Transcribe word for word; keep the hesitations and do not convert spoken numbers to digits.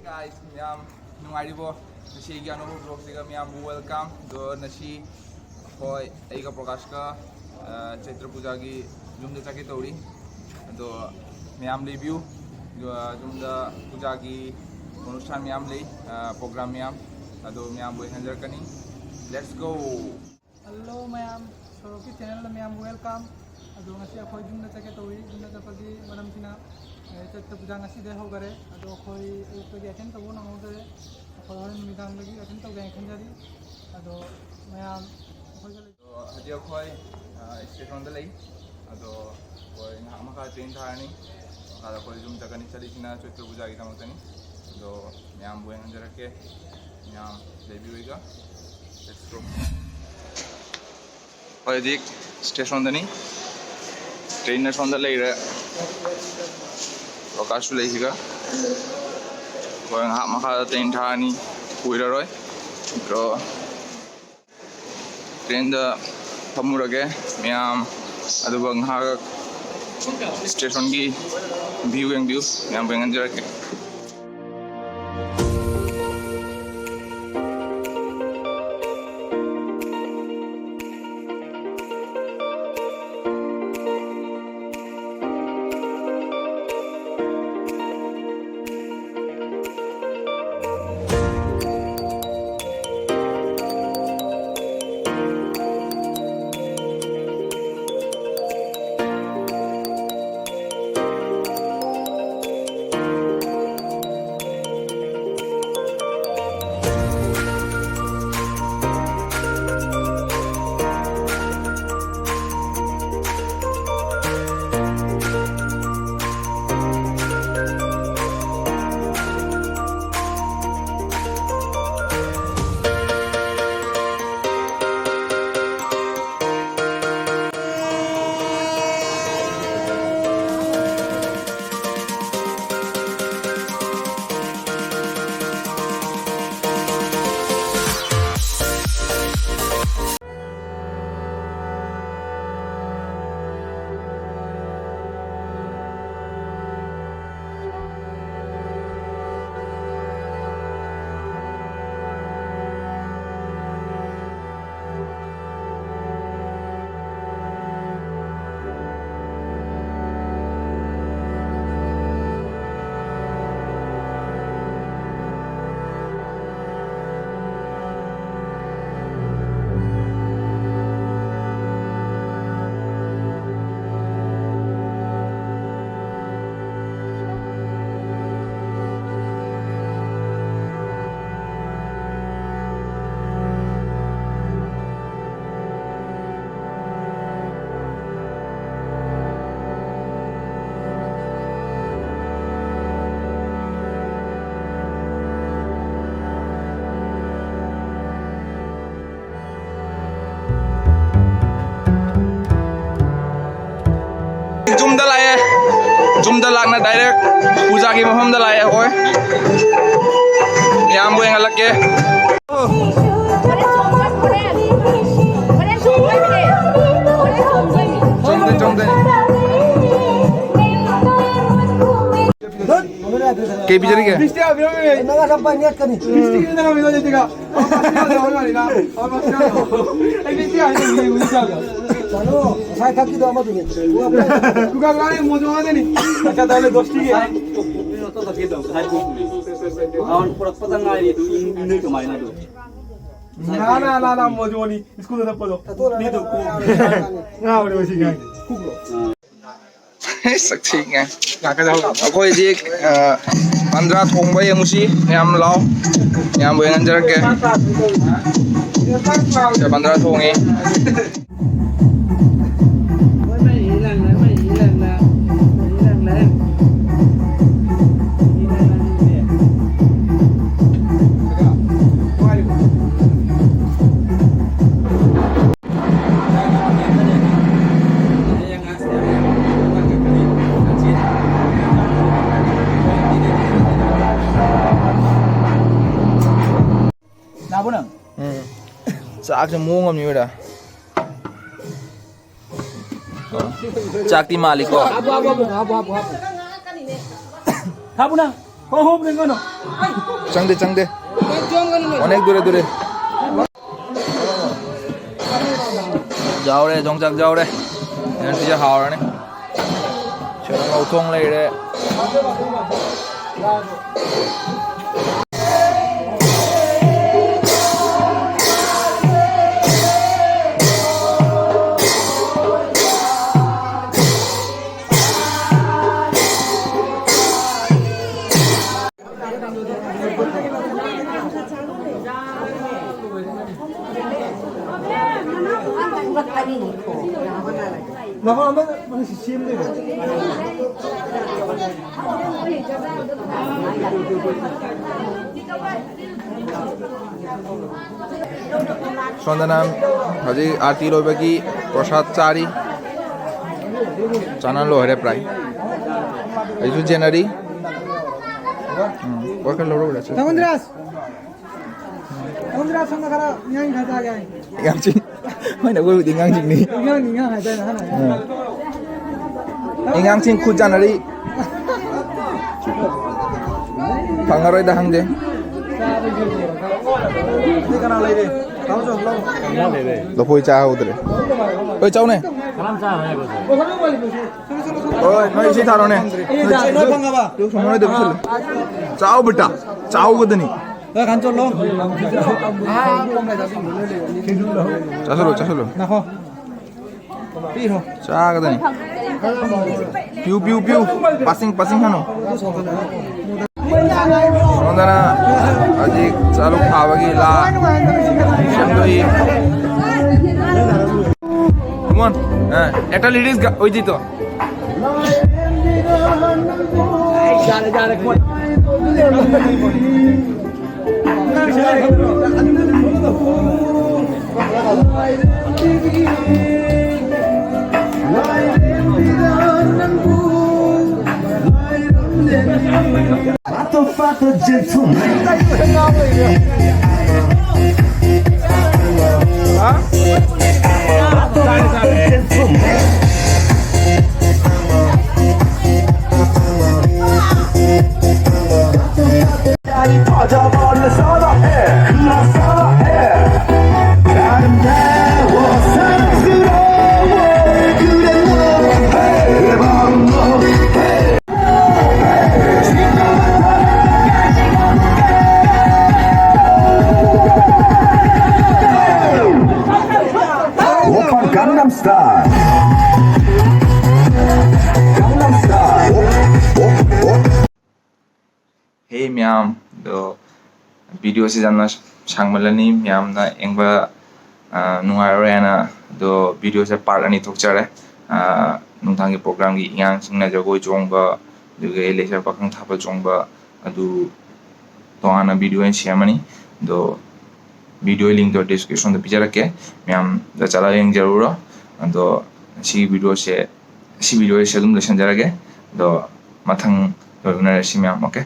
Guys, ꯃꯌꯥꯝ ꯅꯨꯡꯉꯥꯏꯔꯤꯕꯣ? ꯉꯁꯤꯒꯤ ꯑꯅꯧꯕ vlogꯁꯤꯒ ꯃꯌꯥꯝꯕꯨ welcome꯫ ꯑꯗꯣ ꯉꯁꯤ ꯑꯩꯈꯣꯏ, ꯑꯩꯒ ꯄ꯭ꯔꯀꯥꯁꯀ, ꯑ, ꯆꯩꯇ꯭ꯔ ꯄꯨꯖꯥꯒꯤ ꯌꯨꯝꯗ ꯆꯠꯀꯦ ꯇꯧꯔꯤ꯫ ꯑꯗꯣ ꯃꯌꯥꯝ ꯂꯩꯕꯤꯌꯨ꯫ ꯑꯗꯨꯒ ꯌꯨꯝꯗ ꯄꯨꯖꯥꯒꯤ ꯑꯣꯅꯨꯁꯊꯥꯟ ꯃꯌꯥꯝ ꯂꯩ, ꯑ, program ꯃꯌꯥꯝ꯫ ꯑꯗꯣ ꯃꯌꯥꯝꯕꯨ ꯌꯦꯡꯍꯟꯖꯔꯛꯀꯅꯤ꯫ Let's go! Hello ꯃꯌꯥꯝ, ꯁꯣꯔꯣꯛꯀꯤ channelꯗ ꯃꯌꯥꯝ welcome꯫ ꯑꯗꯣ ꯉꯁꯤ ꯑꯩꯈꯣꯏ ꯌꯨꯝꯗ ꯆꯠꯀꯦ ꯇꯧꯔꯤ꯫ ꯌꯨꯝꯗ ꯆꯠꯄꯒꯤ ꯃꯔꯝꯁꯤꯅ, ꯑꯦ, ꯆꯩꯇ꯭ꯔ ꯄꯨꯖꯥ ꯉꯁꯤꯗꯩ ꯍꯧꯈꯔꯦ꯫ ꯑꯗꯣ ꯑꯩꯈꯣꯏ ꯑꯌꯨꯛꯇꯒꯤ attend ꯇꯧꯕ ꯅꯪꯍꯧꯗꯔꯦ꯫ ꯑꯩꯈꯣꯏ ꯍꯣꯔꯦꯟ ꯅꯨꯃꯤꯗꯥꯡꯗꯒꯤ attend ꯇꯧꯒꯦ ꯍꯥꯏꯅ ꯈꯟꯖꯔꯤ꯫ ꯑꯗꯣ ꯃꯌꯥꯝ ꯑꯩꯈꯣꯏꯒ ꯂꯩ-, ꯑꯗꯣ ꯍꯧꯖꯤꯛ ꯑꯩꯈꯣꯏ, ꯑ, stationꯗ ꯂꯩ꯫ ꯑꯗꯣ ꯑꯩꯈꯣꯏ ꯉꯥꯏꯍꯥꯛ ꯃꯈꯥ train ꯊꯥꯔꯅꯤ꯫ ꯃꯈꯥꯗ ꯑꯩꯈꯣꯏ ꯌꯨꯝ ꯆꯠꯀꯅꯤ꯫ ꯆꯠꯂꯤꯁꯤꯅ ꯆꯩꯇ꯭ꯔ ꯄꯨꯖꯥꯒꯤꯗꯃꯛꯇꯅꯤ꯫ ꯑꯗꯣ ꯃꯌꯥꯝꯕꯨ ꯌꯦꯡꯍꯟꯖꯔꯛꯀꯦ꯫ ꯃꯌꯥꯝ ꯂꯩꯕꯤꯌꯨ ꯑꯩꯒ꯫ Let's go. ꯑꯩꯈꯣꯏ ꯍꯧꯖꯤꯛ stationꯗꯅꯤ꯫ Trainꯅ ꯁꯣꯝꯗ ꯂꯩꯔꯦ꯫ ꯄ꯭ꯔꯀꯥꯁꯁꯨ ꯂꯩꯁꯤꯒ꯫ ꯑꯩꯈꯣꯏ ꯉꯥꯏꯍꯥꯛ ꯃꯈꯥꯗ train ꯊꯥꯔꯅꯤ꯫ ꯀꯨꯏꯔꯔꯣꯏ꯫ ꯑꯗꯣ trainꯗ ꯐꯝꯃꯨꯔꯒꯦ ꯃꯌꯥꯝ, ꯑꯗꯨꯒ ꯉꯥꯏꯍꯥꯛ stationꯒꯤ view ꯌꯦꯡꯕꯤꯌꯨ, ꯃꯌꯥꯝ ꯌꯦꯡꯍꯟꯖꯔꯛꯀꯦ꯫ ꯗ ꯂꯥꯛꯅ direct ꯄꯨꯖꯥꯒꯤ ꯃꯐꯝꯗ ꯂꯥꯛꯑꯦ ꯑꯩꯈꯣꯏ꯫ ꯃꯌꯥꯝꯕꯨ ꯌꯦꯡꯍꯜꯂꯛꯀꯦ꯫ ꯆꯣꯡꯗꯦ, ꯆꯣꯡꯗꯦ꯫ ꯀꯩ ꯄꯤꯖꯔꯤꯒꯦ? ꯃꯉꯥ ꯆꯥꯝꯃ ꯄꯥꯏ ꯅꯦꯠꯀꯅꯤ꯫ ꯆꯠꯂꯣ, ꯉꯁꯥꯏ ꯊꯛꯈꯤꯗꯣ ꯑꯃꯗꯨꯅꯤ꯫ ꯗꯨꯀꯥꯟ ꯉꯥꯏ ꯃꯣꯖꯣ ꯉꯥꯛꯇꯅꯤ꯫ ꯑꯆꯥ, ꯇꯥꯂꯦ ꯗꯣꯁꯇꯤꯒꯤ꯫ ꯄꯨꯔꯛꯄꯗ ꯉꯥꯏꯔꯤ ꯑꯗꯨ ꯏꯪ-, ꯏꯪꯗꯣꯏ ꯀꯃꯥꯏꯅ ꯑꯗꯨ? ꯅꯥ, ꯅꯥ, ꯅꯥ, ꯅꯥ, ꯃꯣꯖꯣꯅꯤ꯫ ꯁ꯭ꯀꯨꯜꯗ ꯆꯠꯄꯗꯣ꯫ ꯃꯤꯗꯣ ꯀꯣꯛ ꯉꯥꯎꯔꯦ ꯃꯁꯤ ꯉꯥꯡ꯫ ꯁꯛꯊꯤꯉꯦ꯫ ꯑꯩꯈꯣꯏ ꯍꯧꯖꯤꯛ, ꯑ, ꯄꯟꯗ꯭ꯔꯥ ꯊꯣꯡꯕ ꯌꯦꯡꯉꯨꯁꯤ꯫ ꯃꯌꯥꯝ ꯂꯥꯛꯑꯣ꯫ ꯃꯌꯥꯝꯕꯨ ꯌꯦꯡꯍꯟꯖꯔꯛꯀꯦ꯫ ꯁꯦ, ꯄꯟꯗ꯭ꯔꯥ ꯊꯣꯡꯉꯤ꯫ ꯂꯥꯛꯑꯕꯣ ꯅꯪ? ꯎꯝ꯫ ꯆꯥꯛꯁꯦ ꯃꯑꯣꯡ ꯑꯃꯅꯤ ꯕ꯭ꯔꯗꯔ꯫ ꯆꯥꯛꯇꯤ ꯃꯥꯜꯂꯤꯀꯣ꯫ ꯍꯥꯞꯄꯨ, ꯍꯥꯞꯄꯨ, ꯍꯥꯞꯄꯨ, ꯍꯥꯞꯄꯨ, ꯍꯥꯞꯄꯨ꯫ ꯍꯥꯞꯄꯨ ꯅꯪ꯫ ꯍꯣ, ꯍꯣ, ꯀꯩꯅꯣ꯫ ꯆꯪꯗꯦ, ꯆꯪꯗꯦ꯫ ꯑꯣꯅꯦꯛ ꯗꯨꯔꯦ, ꯗꯨꯔꯦ꯫ ꯌꯥꯎꯔꯦ, ꯌꯣꯡꯆꯥꯛ ꯌꯥꯎꯔꯦ꯫ ꯉꯁꯤꯁꯦ ꯍꯥꯎꯔꯅꯤ꯫ ꯁꯦꯔꯧ ꯊꯣꯡ ꯂꯩꯔꯦ꯫ ꯁꯣꯝꯗꯅ ꯍꯧꯖꯤꯛ ꯑꯥꯔꯇꯤ ꯂꯣꯏꯕꯒꯤ ꯄ꯭ꯔꯁꯥꯗ ꯆꯥꯔꯤ꯫ ꯆꯥꯅ ꯂꯣꯏꯔꯦ ꯄ꯭ꯔꯥꯏ꯫ ꯑꯩꯁꯨ ꯆꯦꯟꯅꯔꯤ꯫ ꯎꯝ, ꯋꯥꯈꯜ ꯂꯧꯔꯛꯎꯔꯥ? ꯁꯦ꯫ ꯇꯥꯃꯣꯟꯗ꯭ꯔꯥꯁ! ꯇꯥꯃꯣꯟꯗ꯭ꯔꯥꯁ, ꯁꯣꯝꯗ ꯈꯔ ꯏꯟꯖꯥꯡ ꯈꯔ ꯆꯥꯒꯦ ꯍꯥꯏ꯫ ꯌꯥꯝ ꯆꯤꯡ-, ꯍꯣꯏꯅꯦ, ꯑꯩꯈꯣꯏꯕꯨꯗꯤ ꯑꯉꯥꯡꯁꯤꯡꯅꯤ꯫ ꯏꯟꯖꯥꯡ, ꯏꯟꯖꯥꯡ ꯍꯥꯏꯇꯥꯔꯦ, ꯍꯥꯟꯅ꯫ ꯎꯝ꯫ ꯏꯟꯖꯥꯡꯁꯤꯡ ꯈꯨꯠ ꯆꯥꯟꯅꯔꯤ꯫ ꯐꯪꯉꯔꯣꯏꯗ ꯍꯪꯗꯦ꯫ ꯁꯤ ꯀꯅꯥ ꯂꯩꯔꯦ? ꯇꯥꯃꯣ ꯆꯧ ꯂꯧ꯫ ꯂꯐꯣꯏ ꯆꯥꯍꯧꯗ꯭ꯔꯦ꯫ ꯍꯣꯏ, ꯆꯧꯅꯦ꯫ ꯀꯅꯥꯝ ꯆꯥꯔꯣꯏ ꯍꯥꯏꯕꯁꯦ꯫ ꯍꯣꯏ, ꯅꯣꯏ ꯁꯤ ꯊꯥꯔꯣꯅꯦ꯫ ꯑꯦ, ꯅꯣꯏ ꯆꯥ-, ꯅꯣꯏ ꯐꯪꯉꯕ? ꯄꯤꯔꯨꯛ ꯁꯪꯉꯣ, ꯅꯣꯏꯗ ꯄꯤꯁꯜꯂꯨ꯫ ꯆꯥꯎ ꯕꯦꯇꯥ, ꯆꯥꯎꯒꯗꯅꯤ꯫ ꯅꯣꯏ ꯈꯟ ꯆꯣꯠꯂꯣ꯫ ꯆꯥꯁꯜꯂꯨ, ꯆꯥꯁꯜꯂꯨ꯫ ꯅꯈꯣ꯫ ꯄꯤꯔꯣ꯫ ꯆꯥꯒꯗꯅꯤ꯫ ꯄꯤꯌꯨ, ꯄꯤꯌꯨ, ꯄꯤꯌꯨ꯫ ꯄꯥꯁꯤꯡ, ꯄꯥꯁꯤꯡ ꯍꯥꯅꯨ꯫ ꯁꯣꯝꯗꯅ ꯍꯧꯖꯤꯛ ꯆꯥꯂꯨꯛ ꯊꯥꯕꯒꯤ ꯂꯥ ꯁꯦꯝꯗꯣꯛꯏ꯫ Come on. ꯑ, ꯑꯦꯇꯥ ꯂꯤꯔꯤꯁꯒ ꯑꯣꯏꯗꯤ ꯇꯣ꯫ Fato, fato, gentleman. Fato, fato, gentleman. Gangnam Style. Gangnam Style. Hey ꯃꯌꯥꯝ, ꯑꯗꯣ video ꯁꯤ ꯌꯥꯝꯅ ꯁꯥꯡꯃꯜꯂꯅꯤ, ꯃꯌꯥꯝꯅ ꯌꯦꯡꯕ, ꯑ, ꯅꯨꯡꯉꯥꯏꯔꯔꯣꯏ ꯍꯥꯏꯅ꯫ ꯑꯗꯣ video ꯁꯦ part ꯑꯅꯤ ꯊꯣꯛꯆꯔꯦ꯫ ꯑ, ꯅꯨꯡꯗꯥꯡꯒꯤ program ꯒꯤ ꯑꯉꯥꯡꯁꯤꯡꯅ ꯖꯒꯣꯏ ꯆꯣꯡꯕ, ꯑꯗꯨꯒ ꯂꯩꯁꯥꯕꯤ ꯄꯥꯈꯪ ꯊꯥꯕꯜ ꯆꯣꯡꯕ, ꯑꯗꯨ ꯇꯣꯉꯥꯟꯅ video ꯑꯣꯏꯅ ꯁꯦꯝꯃꯅꯤ꯫ ꯑꯗꯣ video link ꯇꯣ description ꯗ ꯄꯤꯖꯔꯛꯀꯦ, ꯃꯌꯥꯝꯗ ꯆꯠꯂꯒ ꯌꯦꯡꯖꯔꯨꯔꯣ꯫ ꯑꯗꯣ ꯁꯤꯒꯤ video ꯁꯦ, ꯁꯤ video ꯁꯦ ꯑꯗꯨꯝ ꯂꯣꯏꯁꯤꯟꯖꯔꯒꯦ꯫ ꯑꯗꯣ ꯃꯊꯪ ꯂꯣꯏ ꯎꯅꯔꯁꯤ ꯃꯌꯥꯝ, okay?